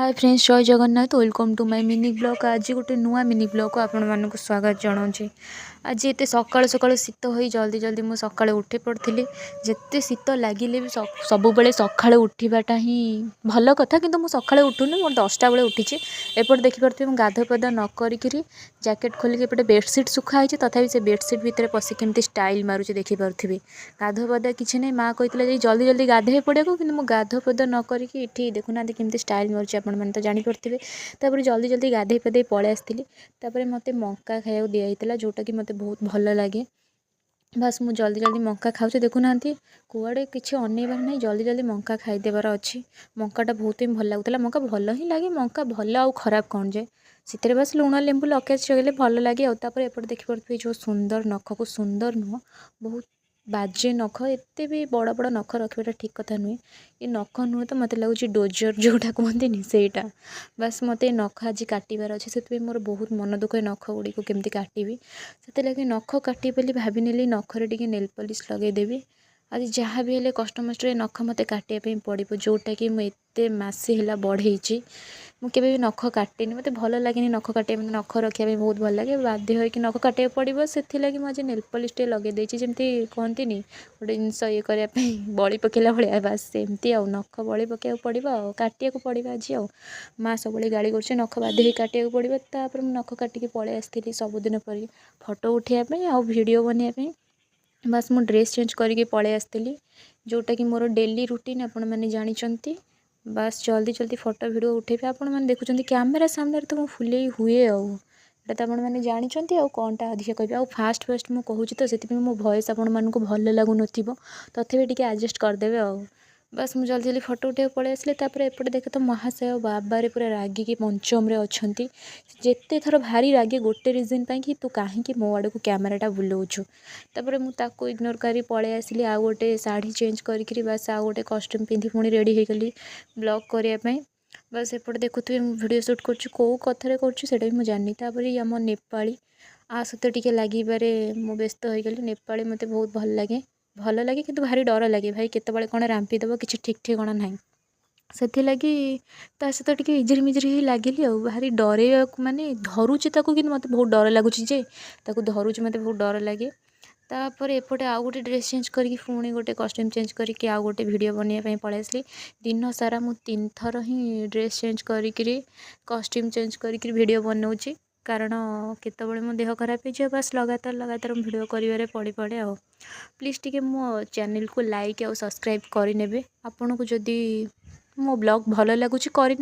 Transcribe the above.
Hi friends, Jai Jagannath. Welcome to my mini vlog. ଆଜି ଗୋଟେ ନୂଆ ମିନି ବ୍ଲଗ୍କୁ ଆପଣମାନଙ୍କୁ ସ୍ୱାଗତ ଜଣାଉଛି। ଆଜି ଏତେ ସକାଳୁ ସକାଳୁ ଶୀତ ହୋଇ ଜଲ୍ଦି ଜଲ୍ଦି ମୁଁ ସକାଳୁ ଉଠି ପଡ଼ିଥିଲି। ଯେତେ ଶୀତ ଲାଗିଲେ ବି ସବୁବେଳେ ସକାଳୁ ଉଠିବାଟା ହିଁ ଭଲ କଥା। କିନ୍ତୁ ମୁଁ ସକାଳୁ ଉଠୁନି, ମୁଁ 10ଟା ବେଳେ ଉଠିଛି। ଏପଟେ ଦେଖିପାରୁଥିବେ, ମୁଁ ଗାଧୁଆ ପାଧୁଆ ନ କରିକିରି ଜ୍ୟାକେଟ୍ ଖୋଲିକି ଏପଟେ ବେଡ଼ସିଟ୍ ଶୁଖା ହେଇଛି, ତଥାପି ସେ ବେଡ଼ସିଟ୍ ଭିତରେ ପଶି କେମିତି ଷ୍ଟାଇଲ୍ ମାରୁଛି ଦେଖିପାରୁଥିବେ। ଗାଧୁଆ ପାଧୁଆ କିଛି ନାହିଁ। ମା କହିଥିଲା ଯେ ଜଲ୍ଦି ଜଲ୍ଦି ଗାଧୋଇ ପଡ଼ିବାକୁ, କିନ୍ତୁ ମୁଁ ଗାଧୁଆ ପାଧୁଆ ନ କରିକି ଏଠି ଦେଖୁନାହାନ୍ତି କେମିତି ଷ୍ଟାଇଲ୍ ମାରୁଛି, ଆପଣମାନେ ତ ଜାଣିପାରୁଥିବେ। ତାପରେ ଜଲ୍ଦି ଜଲ୍ଦି ଗାଧୋଇ ପାଧୋଇ ପଳେଇ ଆସିଥିଲି। ତାପରେ ମୋତେ ମକା ଖାଇବାକୁ ଦିଆହେଇଥିଲା, ଯେଉଁଟାକି ମୋତେ ବହୁତ ଭଲ ଲାଗେ। ବାସ୍, ମୁଁ ଜଲ୍ଦି ଜଲ୍ଦି ମକା ଖାଉଛି। ଦେଖୁନାହାନ୍ତି, କୁଆଡ଼େ କିଛି ଅନେଇବାର ନାହିଁ, ଜଲ୍ଦି ଜଲ୍ଦି ମକା ଖାଇଦେବାର ଅଛି। ମକାଟା ବହୁତ ହିଁ ଭଲ ଲାଗୁଥିଲା। ମକା ଭଲ ହିଁ ଲାଗେ। ମକା ଭଲ ଆଉ ଖରାପ କ'ଣ ଯେ, ସେଥିରେ ବାସ୍ ଲୁଣ ଲେମ୍ବୁ ଲଗେଇ ଚଗେଇଲେ ଭଲ ଲାଗେ। ଆଉ ତାପରେ ଏପଟେ ଦେଖିପାରୁଥିବେ ଯେଉଁ ସୁନ୍ଦର ନଖକୁ, ସୁନ୍ଦର ନୁହଁ, ବହୁତ ବାଜେ ନଖ। ଏତେ ବି ବଡ଼ ବଡ଼ ନଖ ରଖିବାଟା ଠିକ୍ କଥା ନୁହେଁ। ଏ ନଖ ନୁହେଁ ତ, ମୋତେ ଲାଗୁଛି ଡୋଜର୍ ଯେଉଁଟା କୁହନ୍ତିନି, ସେଇଟା। ବାସ୍, ମୋତେ ଏ ନଖ ଆଜି କାଟିବାର ଅଛି। ସେଥିପାଇଁ ମୋର ବହୁତ ମନ ଦୁଃଖ, ଏ ନଖ ଗୁଡ଼ିକୁ କେମିତି କାଟିବି। ସେଥିଲାଗି ନଖ କାଟିବି ବୋଲି ଭାବିନେଲି। ନଖରେ ଟିକେ ନେଲ୍ ପଲିସ୍ ଲଗାଇଦେବି। ଆଜି ଯାହା ବି ହେଲେ କଷ୍ଟମଷ୍ଟରେ ନଖ ମୋତେ କାଟିବା ପାଇଁ ପଡ଼ିବ, ଯେଉଁଟାକି ମୁଁ ଏତେ ମାସେ ହେଲା ବଢ଼େଇଛି। ମୁଁ କେବେ ବି ନଖ କାଟେନି, ମୋତେ ଭଲ ଲାଗେନି ନଖ କାଟିବା ପାଇଁ। ନଖ ରଖିବା ପାଇଁ ବହୁତ ଭଲ ଲାଗେ। ବାଧ୍ୟ ହୋଇକି ନଖ କାଟିବାକୁ ପଡ଼ିବ। ସେଥିଲାଗି ମୁଁ ଆଜି ନେଲ୍ ପଲିସ୍ ଟିକେ ଲଗାଇ ଦେଇଛି। ଯେମିତି କୁହନ୍ତିନି, ଗୋଟେ ଜିନିଷ ଇଏ କରିବା ପାଇଁ ବଳି ପକାଇଲା ଭଳିଆ, ବାସ୍ ସେମିତି ଆଉ ନଖ ବଳି ପକାଇବାକୁ ପଡ଼ିବ ଆଉ କାଟିବାକୁ ପଡ଼ିବ ଆଜି। ଆଉ ମା ସବୁବେଳେ ଗାଳି କରୁଛି, ନଖ ବାଧ୍ୟ ହେଇ କାଟିବାକୁ ପଡ଼ିବ। ତାପରେ ମୁଁ ନଖ କାଟିକି ପଳେଇ ଆସିଥିଲି ସବୁଦିନ ପରି ଫଟୋ ଉଠାଇବା ପାଇଁ ଆଉ ଭିଡ଼ିଓ ବନେଇବା ପାଇଁ। ବାସ୍, ମୁଁ ଡ୍ରେସ୍ ଚେଞ୍ଜ କରିକି ପଳେଇ ଆସିଥିଲି, ଯେଉଁଟାକି ମୋର ଡେଲି ରୁଟିନ୍, ଆପଣମାନେ ଜାଣିଛନ୍ତି। ବାସ୍, ଜଲ୍ଦି ଜଲ୍ଦି ଫଟୋ ଭିଡ଼ିଓ ଉଠେଇବେ। ଆପଣମାନେ ଦେଖୁଛନ୍ତି, କ୍ୟାମେରା ସାମ୍ନାରେ ତ ମୁଁ ଫୁଲେଇ ହୁଏ, ଆଉ ଏଇଟା ତ ଆପଣମାନେ ଜାଣିଛନ୍ତି। ଆଉ କ'ଣଟା ଅଧିକା କହିବି? ଆଉ ଫାଷ୍ଟ ଫାଷ୍ଟ ମୁଁ କହୁଛି ତ, ସେଥିପାଇଁ ମୋ ଭଏସ୍ ଆପଣମାନଙ୍କୁ ଭଲ ଲାଗୁନଥିବ, ତଥାପି ଟିକେ ଆଡ଼ଜଷ୍ଟ କରିଦେବେ। ଆଉ ବାସ୍, ମୁଁ ଜଲ୍ଦି ଜଲ୍ଦି ଫଟୋ ଉଠାଇବାକୁ ପଳେଇ ଆସିଲି। ତାପରେ ଏପଟେ ଦେଖେ ତ ମହାଶୟ ବାବାରେ, ପୁରା ରାଗିକି ପଞ୍ଚମରେ ଅଛନ୍ତି। ଯେତେ ଥର ଭାରି ରାଗେ ଗୋଟେ ରିଜନ୍ ପାଇଁ କି ତୁ କାହିଁକି ମୋ ଆଡ଼କୁ କ୍ୟାମେରାଟା ବୁଲଉଛୁ। ତାପରେ ମୁଁ ତାକୁ ଇଗ୍ନୋର କରି ପଳେଇ ଆସିଲି। ଆଉ ଗୋଟେ ଶାଢ଼ୀ ଚେଞ୍ଜ କରିକିରି ବାସ୍, ଆଉ ଗୋଟେ କଷ୍ଟ୍ୟୁମ୍ ପିନ୍ଧି ପୁଣି ରେଡ଼ି ହେଇଗଲି ବ୍ଲଗ୍ କରିବା ପାଇଁ। ବାସ୍, ଏପଟେ ଦେଖୁଥିବେ ମୁଁ ଭିଡ଼ିଓ ସୁଟ୍ କରୁଛି। କେଉଁ କଥାରେ କରୁଛି, ସେଇଟା ବି ମୁଁ ଜାଣିନି। ତାପରେ ଆମ ନେପାଳୀ ଆ ସହିତ ଟିକେ ଲାଗିବାରେ ମୁଁ ବ୍ୟସ୍ତ ହୋଇଗଲି। ନେପାଳୀ ମୋତେ ବହୁତ ଭଲ ଲାଗେ, ଭଲ ଲାଗେ, କିନ୍ତୁ ଭାରି ଡର ଲାଗେ। ଭାଇ କେତେବେଳେ କ'ଣ ରାମ୍ପି ଦେବ, କିଛି ଠିକ୍ ଠିକଣା ନାହିଁ। ସେଥିଲାଗି ତା ସହିତ ଟିକେ ଇଜିରି ମିଜିରି ହେଇ ଲାଗିଲି। ଆଉ ଭାରି ଡରେଇବାକୁ ମାନେ ଧରୁଛି ତାକୁ, କିନ୍ତୁ ମୋତେ ବହୁତ ଡର ଲାଗୁଛି ଯେ ତାକୁ ଧରୁଛି, ମୋତେ ବହୁତ ଡର ଲାଗେ। ତାପରେ ଏପଟେ ଆଉ ଗୋଟେ ଡ୍ରେସ୍ ଚେଞ୍ଜ କରିକି, ପୁଣି ଗୋଟେ କଷ୍ଟ୍ୟୁମ୍ ଚେଞ୍ଜ କରିକି ଆଉ ଗୋଟେ ଭିଡ଼ିଓ ବନେଇବା ପାଇଁ ପଳେଇ ଆସିଲି। ଦିନ ସାରା ମୁଁ ତିନିଥର ହିଁ ଡ୍ରେସ୍ ଚେଞ୍ଜ କରିକିରି, କଷ୍ଟ୍ୟୁମ୍ ଚେଞ୍ଜ କରିକିରି ଭିଡ଼ିଓ ବନାଉଛି, କାରଣ କେତେବେଳେ ମୋ ଦେହ ଖରାପ ହେଇଯିବ। ବାସ୍, ଲଗାତାର ଲଗାତାର ମୁଁ ଭିଡ଼ିଓ କରିବାରେ ପଡ଼ି ପଡ଼େ। ଆଉ ପ୍ଲିଜ୍ ଟିକେ ମୋ ଚ୍ୟାନେଲ୍କୁ ଲାଇକ୍ ଆଉ ସବସ୍କ୍ରାଇବ୍ କରିନେବେ। ଆପଣଙ୍କୁ ଯଦି ମୋ ବ୍ଲଗ୍ ଭଲ ଲାଗୁଛି, କରିନେବେ।